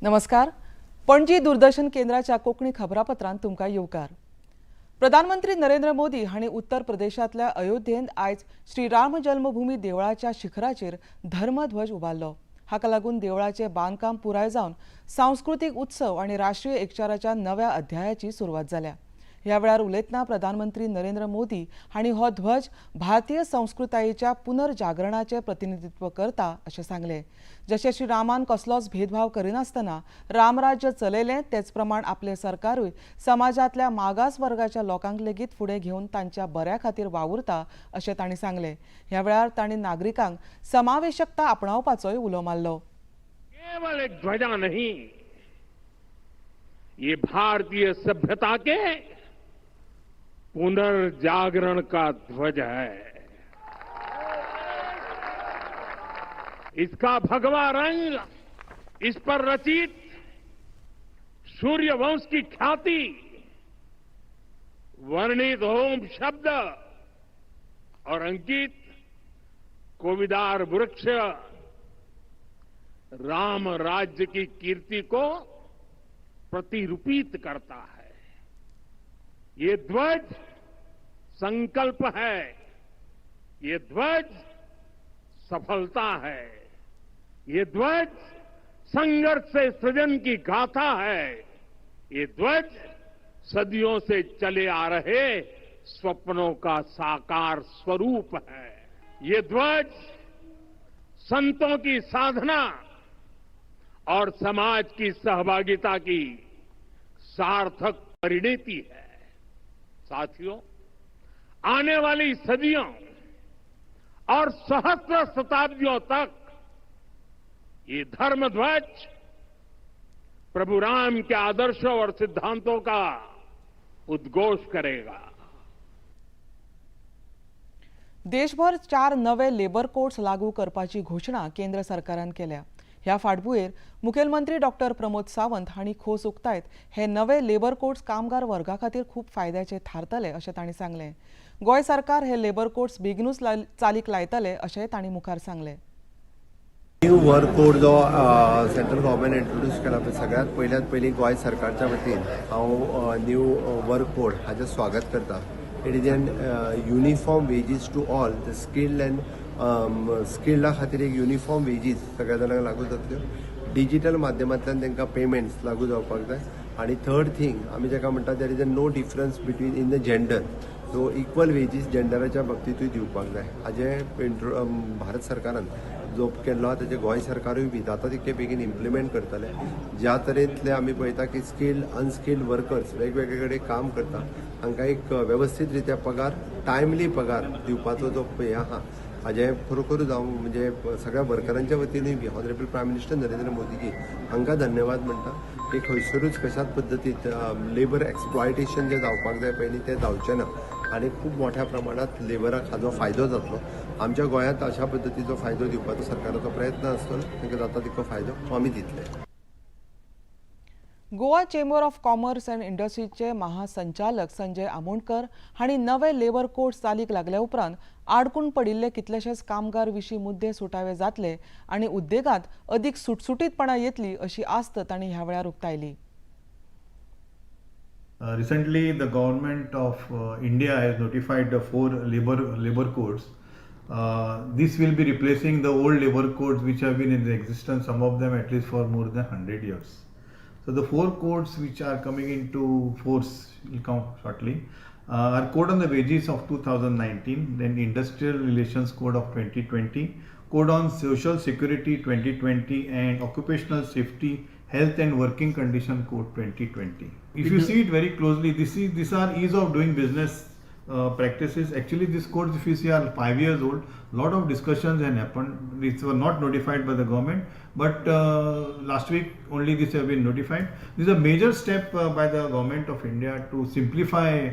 नमस्कार. पणजी दूरदर्शन केंद्राच्या कोंकणी खबरापत्रांत तुमकां येवकार. प्रधानमंत्री नरेंद्र मोदी हांणी उत्तर प्रदेशांतल्या अयोध्येंत आयज श्री राम जल्मभूमी देवळाच्या शिखराचेर धर्मध्वज उबारलो. हाका लागून देवळाचें बांदकाम पुराय जावन सांस्कृतीक उत्सव आनी राष्ट्रीय एकचाराच्या नव्या अध्यायाची सुरवात जाल्या. ह्या वेळार उलयतना प्रधानमंत्री नरेंद्र मोदी हांणी हो ध्वज भारतीय संस्कृतायेच्या पुनर्जागरणाचें प्रतिनिधित्व करता अशें सांगलें. जशें श्री रामान कसलोच भेदभाव करिनासतना रामराज्य चलयलें, तेच प्रमाण आपलें सरकारूय समाजांतल्या मागास वर्गाच्या लोकांक लेगीत फुडें घेवन तांच्या बऱ्या खातीर वावुरता अशें तांणी सांगलें. ह्या वेळार तांणी नागरिकांक समावेशकता आपणावपाचोय उलो मारलो. केवल एक ध्वजा नहीं, ये भारतीय सभ्यता के पुनर्जागरण का ध्वज है. इसका भगवा रंग, इस पर रचित सूर्यवंश की ख्याति, वर्णित ओम शब्द और अंकित कोविदार वृक्ष राम राज्य की कीर्ति को प्रतिरूपित करता है. ये ध्वज संकल्प है, ये ध्वज सफलता है, ये ध्वज संघर्ष से सृजन की गाथा है, ये ध्वज सदियों से चले आ रहे स्वप्नों का साकार स्वरूप है. ये ध्वज संतों की साधना और समाज की सहभागिता की सार्थक परिणति है. साथियों, आने वाली सदियों और सहस्त्र शताब्दियों तक ये धर्मध्वज प्रभु राम के आदर्शों और सिद्धांतों का उद्घोष करेगा. देशभर 4 नवे लेबर कोड्स लागू करपाची घोशणा केंद्र सरकारान केल्या. ह्या फाटभुंयेर मुखेलमंत्री डॉक्टर प्रमोद सावंत हांणी खोस उक्तायत हे नवे लेबर कोड्स कामगार वर्गा खातीर खूब फायद्याचे थारतले अशें तांणी सांगलें. गोंय सरकार हे लेबर कोड्स बेगिनूच चालीक लायतले अशेंय तांणी मुखार सांगलें. न्यू वर्क कोड जो सेंट्रल गव्हर्मेंट इंट्रोड्यूस केला पळय, सगळ्यांत पयल्यात पयलीं गोंय सरकारच्या वतीन हांव न्यू वर्क कोड हाजें स्वागत करता. It is an uniform wages to all the skilled and स्किल्डा खातीर एक युनिफॉर्म वेजीस सगळ्या जाणांक लागू जातल्यो. डिजिटल माध्यमांतल्यान तांकां पेमेंट्स लागू जावपाक जाय. आनी थर्ड थींग आमी जाका म्हणटा, there is a no difference between in the gender, so equal wages जेंडराच्या बाबतींतूय दिवपाक जाय. हाजें इंट्रो भारत सरकारान जो केल्लो आहा तेजें गोंय सरकारूय बी जाता तितके बेगीन इम्प्लिमेंट करतले. ज्या तरेंतले आमी पळयता की स्किल्ड अनस्किल्ड वर्कर्स वेगवेगळे कडेन काम करता, हांकां एक वेवस्थीत रित्या पगार, टायमली पगार दिवपाचो जो हें आहा, हाजें खरोखरूच हांव म्हणजे सगळ्या वर्करांच्या वतीनूय बी ऑनरेबल प्रायम मिनिस्टर नरेंद्र मोदीजी हांकां धन्यवाद म्हणटा की खंयसरूच कशाच पद्दतीत लेबर एक्सप्लॉयटेशन जें जावपाक जाय पयलीं तें जावचें ना आनी खूब मोठ्या प्रमाणांत लेबराक हाजो फायदो जातलो. आमच्या गोंयांत अशा पद्दतीचो फायदो दिवपाचो सरकाराचो प्रयत्न आसतलो. तांकां जाता तितको फायदो आमी दितले. Goa chamber of commerce and इंडस्ट्रीजचे महासंचालक संजय आमोणकर हांणी नवे लेबर कोड चालीक लागल्या उपरांत आडकून पडिल्ले कितलेशेच कामगार विशीं मुद्दे सुटावे जातले आनी उद्देगांत अदीक सुटसुटीतपणा येतली अशी आस्त तांणी ह्या वेळार उक्तायली. Recently, the government of India has notified the 4 labor codes. This will be replacing the old labor codes which have been in existence, some of them at least for more than 100 years. So the 4 codes which are coming into force will come shortly are Code on the Wages of 2019, then Industrial Relations Code of 2020, Code on Social Security 2020, and Occupational Safety, Health and Working Condition Code 2020. If you see it very closely, these are ease of doing business practices. Actually, these codes, if you see, are 5 years old. Lot of discussions have happened. These were not notified by the government, but last week only this have been notified. This is a major step by the government of India to simplify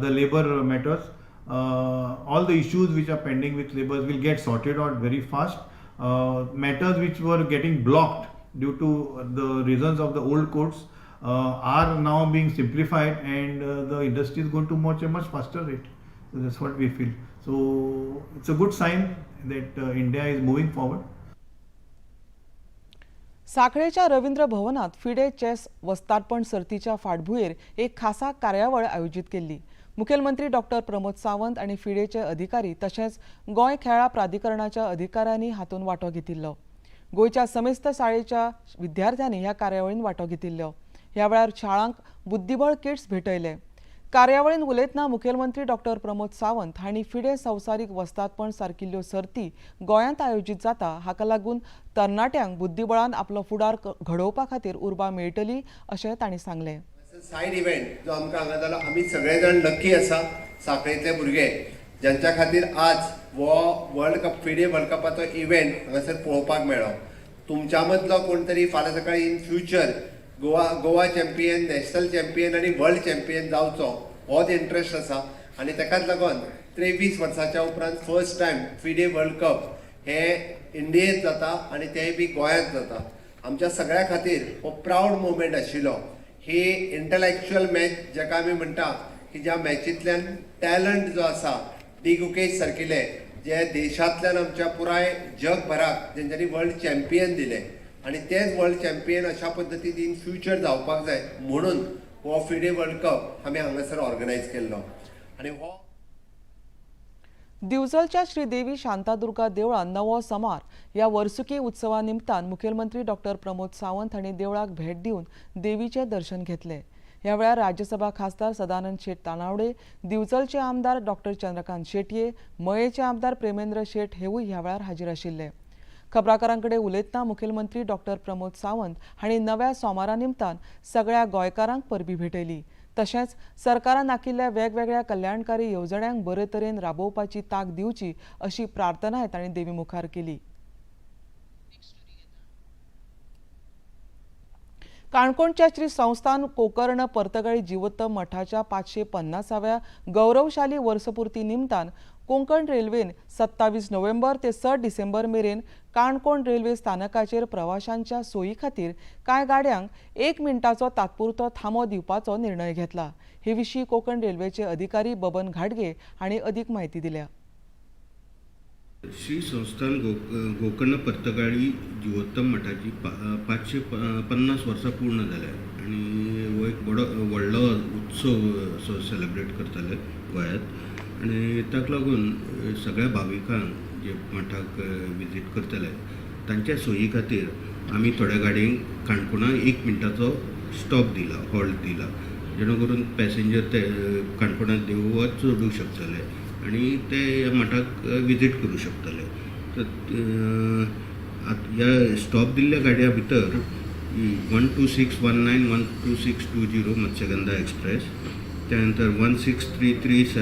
the labor matters. All the issues which are pending with labors will get sorted out very fast. Matters which were getting blocked due to the reasons of the old codes are now being simplified, and the industry is going to much a much faster rate. So that's what we feel. So it's a good sign that India is moving forward. साखळेच्या Ravindra भवनात FIDE chess वस्तादपण सर्तीच्या फाटभुंयेर एक खासा कार्यावळ आयोजीत केल्ली. मुखेलमंत्री डॉक्टर प्रमोद सावंत आनी फिडेचे अधिकारी तशेंच गोंय खेळां प्राधिकरणाच्या अधिकाऱ्यांनी हातूंत वांटो घेतिल्लो. गोंयच्या समेस्त शाळेच्या विद्यार्थ्यांनी ह्या कार्यावळीन वांटो घेतिल्लो. ह्या वेळार शाळांक बुद्धिबळ किट्स भेटयले. कार्यावळीन उलयतना मुखेलमंत्री डॉक्टर प्रमोद सावंत हांणी फिडे संवसारीक वस्तादपण सारकिल्ल्यो सर्ती गोंयांत आयोजीत जाता हाका लागून तरणाट्यांक बुद्धिबळान आपलो फुडार घडोवपा खातीर उर्बा मेळटली अशें तांणी सांगलें. सायड इव्हेंट जो आमकां हांगा जालो, आमी सगळे जाण लकी आसा साखळेंतले भुरगे, ज्यांच्या खातीर आज हो वर्ल्ड कप फिडे वर्ल्ड कपाचो इव्हेंट हांगासर पळोवपाक मेळ्ळो. तुमच्या मदलो कोण तरी फाल्यां सकाळी in future Goa champion, national champion आनी वर्ल्ड चॅम्पियन जावचो होच इंट्रस्ट आसा आनी ताकाच लागून 23 वर्साच्या उपरांत first time FIDE World Cup हे इंडियेंत जाता आनी तेंय बी गोंयांत जाता. आमच्या सगळ्या खातीर हो प्रावड मोमेंट आशिल्लो. ही इंटलॅक्च्युअल मॅच जाका आमी म्हणटा की ज्या मॅचींतल्यान टॅलंट जो आसा, डी गुकेश सारकिले जे देशांतल्यान आमच्या पुराय जगभराक जेंच्यांनी वर्ल्ड चॅम्पियन दिले आनी तेच वर्ल्ड चॅम्पियन अशा पद्दतीन इन फ्युचर जावपाक जाय म्हणून हो फिडे वर्ल्ड कप आमी हांगासर ऑर्गनायज केल्लो आनी हो दिवचलच्या श्री देवी शांतादुर्गा देवळांत नवो समार ह्या वर्सुकी उत्सवा निमतान मुखेलमंत्री डॉक्टर प्रमोद सावंत हांणी देवळाक भेट दिवन देवीचें दर्शन घेतलें. ह्या वेळार राज्यसभा खासदार सदानंद शेट तानावडे, दिवचलचे आमदार डॉक्टर चंद्रकांत शेटये, मयेचे आमदार प्रेमेंद्र शेट हेवूय ह्या वेळार हाजीर आशिल्ले. खबराकारां कडेन उलयतना मुखेलमंत्री डॉक्टर प्रमोद सावंत हांणी नव्या सोमारा निमतान सगळ्या गोंयकारांक परबी भेटयली. तशेंच सरकारान आखिल्ल्या वेगवेगळ्या कल्याणकारी येवजण्यांक बरे तरेन राबोवपाची तांक दिवची अशी प्रार्थनाय तांणी देवी मुखार केली. काणकोणच्या श्री संस्थान कोकर्ण पर्तगाळी जिवोत्तम मठाच्या 550व्या गौरवशाली वर्सपुर्ती निमतान कोंकण रेल्वेन 27 नोव्हेंबर ते 6 डिसेंबर मेरेन काणकोण रेल्वे स्थानकाचेर प्रवाशांच्या सोयी खातीर कांय गाड्यांक 1 मिनटाचो तात्पुरतो थांबो दिवपाचो निर्णय घेतला. हे विशीं कोंकण रेल्वेचे अधिकारी बबन घाटगे हांणी अधिक म्हायती दिल्या. श्री संस्थान गोकर्ण पर्तगाळी जिवोत्तम मठाची 550 वर्सां पूर्ण जाल्या आनी हो एक बरो व्हडलो उत्सव असो सेलिब्रेट करताले गोंयांत आनी ताका लागून सगळ्या भाविकांक जे मठाक विजीट करतले तांच्या सोयी खातीर आमी थोड्या गाडयांक काणकोणा 1 मिनटाचो स्टॉप दिला, हॉल्ट दिला, जेणे करून पॅसेंजर ते काणकोणांत देवळात चडूंक शकतले आनी ते ह्या मठाक विजीट करूं शकतले. तर ह्या स्टॉप दिल्ल्या गाडयां भितर 12619, 12620 मत्स्यगंधा एक्सप्रेस, त्यानंतर 16337,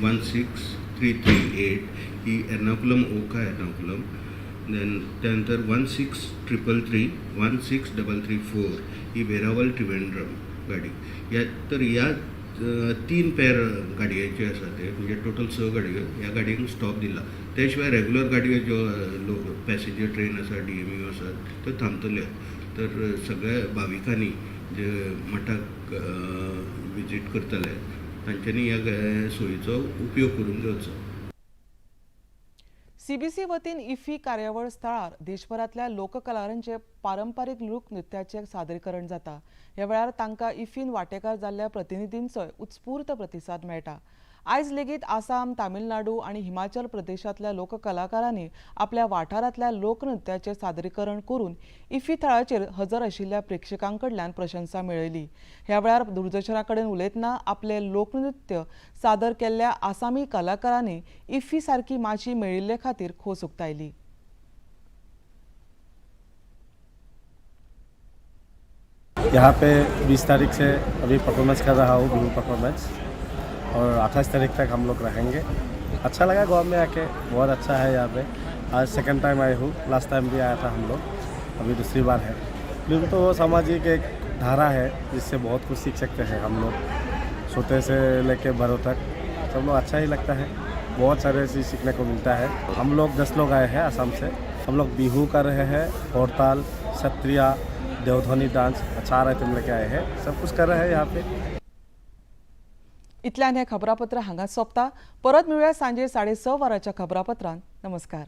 16338 ही एर्नाकुलम ओखा एर्नाकुलम, देन त्यानंतर 16333, 16334 ही वेरावल त्रिवेंद्रम गाडी. ह्या तर ह्या 3 पेर गाडयांचे आसा ते म्हणजे टोटल 6 गाडयो ह्या गाडयांक स्टॉप दिला. त्या शिवाय रेगुलर गाडयो ज्यो लोक पॅसेंजर ट्रेन आसा, DMU आसा, त्यो थांबतल्यो. तर सगळ्या भाविकांनी जे मठाक विजीट करतले तांच्यांनी ह्या सोयीचो उपयोग करून घेवचो. सीबीसी वतीन इफ्फी कार्यावळ स्थळार देशभरांतल्या लोककलाकारांचे पारंपारीक लोकनृत्याचें सादरीकरण जाता. ह्या वेळार तांकां इफ्फीन वांटेकार जाल्ल्या प्रतिनिधींचोय उत्स्फूर्त प्रतिसाद मेळटा. आयज लेगीत आसाम, तामिळनाडू आनी हिमाचल प्रदेशांतल्या लोककलाकारांनी आपल्या वाठारांतल्या लोकनृत्याचें सादरीकरण करून इफ्फी थळाचेर हजर आशिल्ल्या प्रेक्षकां कडल्यान प्रशंसा मेळयली. ह्या वेळार दूरदर्शना कडेन उलयतना आपले लोकनृत्य सादर केल्ल्या आसामी कलाकारांनी इफ्फी सारकी माची मेळिल्ले खातीर खोस उक्तायली. यहाँ पे 20 तारीख से अभी परफॉर्मेंस कर रहा हूँ, बिहू परफॉर्मेंस, और 28 तारीख तक हम लोग रहेंगे. अच्छा लगा गोवा में आके, बहुत अच्छा है यहाँ पे. आज सेकंड टाइम आए हूँ, लास्ट टाइम भी आया था हम लोग, अभी दूसरी बार है. फिल्म तो वो सामाजिक एक धारा है जिससे बहुत कुछ सीख सकते हैं हम लोग, छोटे से लेके बड़ों तक सब लोग. अच्छा ही लगता है, बहुत सारे चीज़ सीखने को मिलता है. हम लोग 10 लोग आए हैं आसाम से. हम लोग बिहू कर रहे हैं, होड़ताल, सत्रिया, देवधोनी डांस, 4 आइटम लेके आए हैं, सब कुछ कर रहे हैं यहाँ पे. इतल्यान हें खबरापत्र हांगाच सोंपता. परत मेळुया सांजे 6:30 वरांच्या खबरापत्रांत. नमस्कार.